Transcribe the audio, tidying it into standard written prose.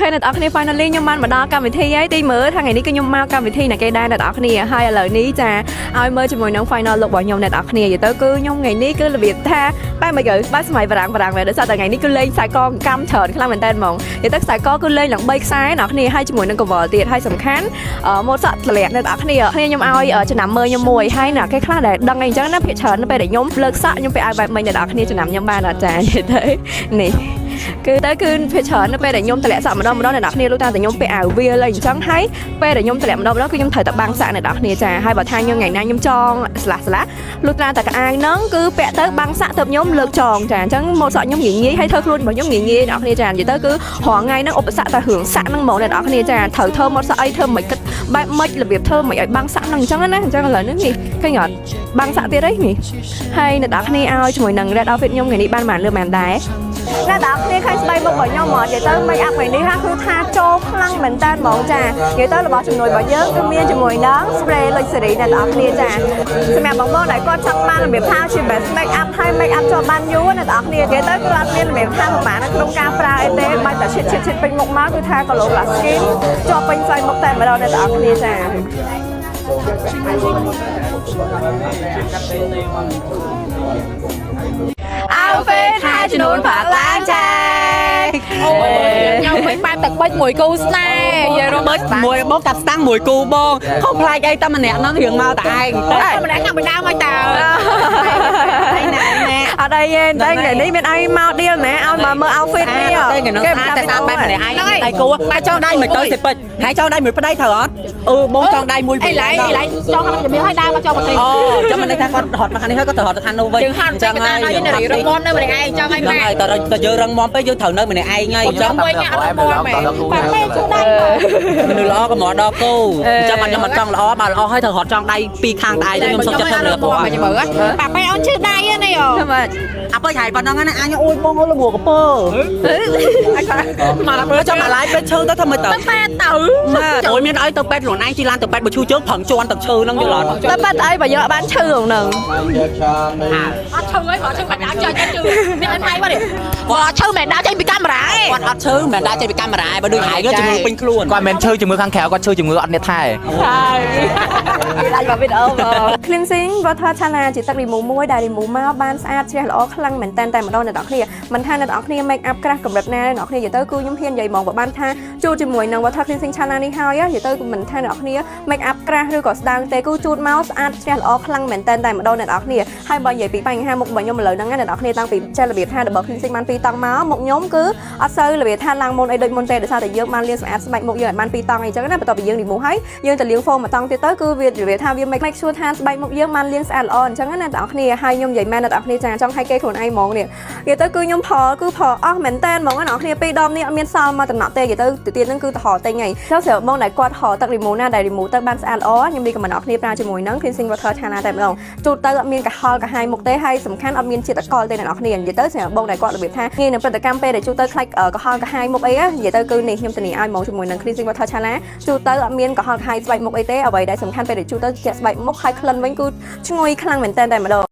OK អ្នកនរគ្នា finally ខ្ញុំបានមកដល់កម្មវិធីហើយទីមើលថាថ្ងៃនេះគឺខ្ញុំមកកម្មវិធីណាគេដែរអ្នកនរគ្នាហើយឥឡូវនេះចាឲ្យមើលជាមួយនឹង final look របស់ខ្ញុំអ្នកនរគ្នានិយាយទៅគឺខ្ញុំថ្ងៃនេះគឺរបៀបថាបែបមិនទៅបែបសម័យបារាំងបារាំងមែនដោយសារតែថ្ងៃនេះគឺលេងខ្សែកកម្មច្រើនខ្លាំងមែនតើហ្មងនិយាយទៅខ្សែកគឺលេងឡើង3ខ្សែអ្នកនរគ្នាហើយជាមួយនឹងកវលទៀតហើយសំខាន់ម៉ូតសក់តម្លាក់អ្នកនរគ្នាគ្នាខ្ញុំឲ្យចំណាំមើលខ្ញុំមួយហើយអ្នកគេខ្លះដែលដឹងអីអញ្ចឹងណាភាគច្រើននៅពេលដែលខ្ញុំលើកសក់ខ្ញុំពាក់អាវបែបមិញអ្នកនរគ្នាចំណាំខ្ញុំបានអត់ចានិយាយទៅនេះគឺទៅគឺភាគច្រើននៅពេលដែលខ្ញុំតម្លាក់សក់ម្ដងម្ដងអ្នកនរគ្នាលុះតាមតែខ្ញុំពាក់អាវវាលអីអញ្ចឹងហើយពេលដែលខ្ញុំតម្លាក់ម្ដងម្ដងគឺខ្ញុំត្រូវតែបាំងសាក់អ្នកនរគ្នាចាហើយបើថាខ្ញុំថ្ងៃណាខ្ញុំចងស្លាស់ស្លាស់លុះត្រាតែកអាវហ្នឹងគឺពាក់ទៅបាំងសាក់ទៅខ្ញុំលើកចងចាអញ្ចឹងម៉ូតសក់ខ្ញុំងាយងាយហើយធ្វើខ្លួនរបស់ខ្ញុំងាយងាយអ្នកនរគ្នាចានិយាយទៅគឺរាល់ថ្ងៃហ្នឹងឧបសគ្គតែរឿងសាក់ហ្នឹងហ្មងអ្នកនរគ្នាចាត្រូវធ្វើម៉ូតសក់អីធ្វើមិនគិតបែបម៉េចរបៀបធ្វើមិនឲ្យបាំងសាក់ហ្នឹងអញ្ចឹងណាអញ្ចឹងឥឡូវនេះនេះឃើញអត់បាំងសាក់ទៀតអីនេះហើយអ្នកនរគ្នាឲ្យជាមួយនឹង red outfit ខ្ញុំថ្ងៃនេះបានបានលឿនបានដែរអ្នកនរគ្នាឃើញស្បែកមុខរបស់ខ្ញុំហ្មងនិយាយទៅ make up ថ្ងៃនេះហាគឺថាចូលខ្លាំងមែនតើហ្មងចានិយាយទៅរបស់ជំនួយរបស់យើងគឺមានជាមួយនឹង spray luxury អ្នកនរគ្នាចាសម្រាប់បងបងដែលគាត់ចង់បានរបៀបថាជា best make up ហើយ make up ជាប់បានយូរអ្នកនរគ្នានិយាយទៅគឺអត់មានរបៀបថាប្រហែលនៅក្នុងការប្រើអីទេបាច់តែឈិតឈិតឈិតពេញមុខមកគឺថា glow glass skin ជាប់ពេញស្បែកមុខតែម្ដងអ្នកនរគ្នាចា outfit ថែចំនួនផាឡើងចា អូយខ្ញុំវិញបែបទឹកបិចមួយគូស្នេហ៍និយាយរំ បិចមួយបងកាប់ស្តាំងមួយគូបងខុសប្លែកអីតែម្នាក់ហ្នឹងរៀងមកតែឯងតែ ម្នាក់ខាងពីដើមមកតើ ឯណាណែ អត់អីទេតែថ្ងៃនេះមានអីមកដៀលណាឲ្យមកមើល outfit នេះ តែថ្ងៃហ្នឹងស្អាតតែស្អាតបែបម្នាក់ឯងដៃគូតែចង់ដៃមិនទៅសេពេចហើយចង់ដៃមួយប្តីត្រូវអត់អឺបងចង់ដៃមួយ អីឡៃអីឡៃចង់ខាងជំនាញឲ្យដើមមកចង់មកទី អូចាំមិនថាគាត់រត់មកខាងនេះហើយគាត់ទៅរត់ទៅខាងនោះវិញ ជើងហាត់ទៅតាមឲ្យនារីរងមនៅម្នាក់ឯងចង់ឲ្យ ហ្នឹង ម៉ែ ហើយតើតើយើងរឹងមាំពេកយើងត្រូវនៅម្នាក់ឯងហើយអញ្ចឹង វិញអត់រងមមែនប៉ាប៉េជួយដៃ មនុស្សល្អក៏មកដល់គូអញ្ចឹងបានខ្ញុំអត់ចង់ល្អបើល្អហើយត្រូវរត់ចង់ដៃពីរខាងតែឯងខ្ញុំសុខចិត្តធ្វើមនុស្សល្អ មកមើលប៉ាប៉េអូនជឿដៃនេះអូ ធ្វើម៉េច អាបើហៃប៉ុណ្ណឹងណាអញអូយបងអូយល្ងកពើមកដល់ចាំមកឡាយពេទ្យឈើទៅធ្វើម៉េចទៅ ប៉ែទៅ អូយមានអីទៅពេទ្យខ្លួនឯងជិះឡានទៅពេទ្យបើឈឺជើងប្រឹងជន់ទឹកឈើហ្នឹងយល់អត់ តែបាត់អីបើយកបានឈឺក្នុងហ្នឹង អត់ឈឺអីបើឈឺមិនដើរចេញឈឺមានអីម៉ៃបាត់បើឈឺមិនដើរចេញពីកាមេរ៉ាឯង គាត់អត់ឈឺមិនដើរចេញពីកាមេរ៉ាឯងបើដូចហែងជំងឺពេញខ្លួន គាត់មិនមែនឈឺជំងឺខាងក្រៅគាត់ឈឺជំងឺអត់អ្នកថែ ឡាយមកវីដេអូមក cleansing water chana ជាទឹក remove មួយដែល remove មកបានស្អាតជ្រះល្អខ្លាំងមែនតើតែម្ដងអ្នកនរគ្នាមិនថាអ្នកនរគ្នា make up ក្រាស់កម្រិតណាអ្នកនរគ្នានិយាយទៅគឺខ្ញុំហ៊ាននិយាយហ្មងបើបានថាជូតជាមួយនឹង water cleansing chana នេះហើយនិយាយទៅមិនថាអ្នកនរគ្នា make up ក្រាស់ឬក៏ស្ដើងទេគឺជូតមកស្អាតជ្រះល្អខ្លាំងមែនតើតែម្ដងអ្នកនរគ្នាហើយបើនិយាយពីបញ្ហាមុខរបស់ខ្ញុំឥឡូវហ្នឹងអ្នកនរគ្នាតាំងពីចេះរបៀបថា double cleansing បានពីរតង់មកមុខខ្ញុំគឺអត់សូវរបៀបថាឡើងមុនអីដូចមុនទេដោយសារតែយើងបានលាងសម្អាតស្បែកមុខយើងឲ្យបានពីរតង់អីចឹងណាបន្ទាប់ពីយើង remove ហើយយើងទៅលាង foam មួយតង់ទៀតទៅគឺវារបៀបថាវា make sure ថាស្បែកមុខយើងបានលាងស្អាតល្អអញ្ចឹងណាអ្នកនរគ្នាហើយខ្ញុំនិយាយមែនអ្នកនរគ្នាចាចង់ឲ្យគេខ្លួនឯងហ្មងនេះនិយាយទៅគឺខ្ញុំផលគឺផលអស់មែនតើហ្មងអ្នកនរគ្នាពីរដងនេះអត់មានសល់មកតំណក់ទេនិយាយទៅទៅទៀតហ្នឹងគឺទៅហទិញហើយចុះស្រាប់បងដែលគាត់ហទឹក remove ណាដែល remove ទៅបានស្អាតល្អខ្ញុំ recommend អ្នកនរគ្នាប្រើជាមួយនឹង cleansing water chana តែម្ដងជូតទៅអត់មានកាហល់កាហាយមុខទេហើយសំខាន់អត់មានជាតិអាល់កុលទេអ្នកនរគ្នានិយាយទៅសម្រាប់បងដែលគាត់របៀបថាងាយនឹងប្រតិកម្មពេលដែលជូតទៅខ្លាចកាហល់កាហាយមុខអីនិយាយទៅគឺនេះខ្ញុំធានាឲ្យហ្មងជាមួយនឹង cleansing water chana ជូតទៅអត់មានកាហល់កាហាយស្បែកមុខអីទេអ្វីដែលសំខាន់ពេលដែលជូតទៅជាក់ស្បែកមុខហើយក្លិនវិញគឺឈ្ងុយខ្លាំងមែនតើតែម្ដង។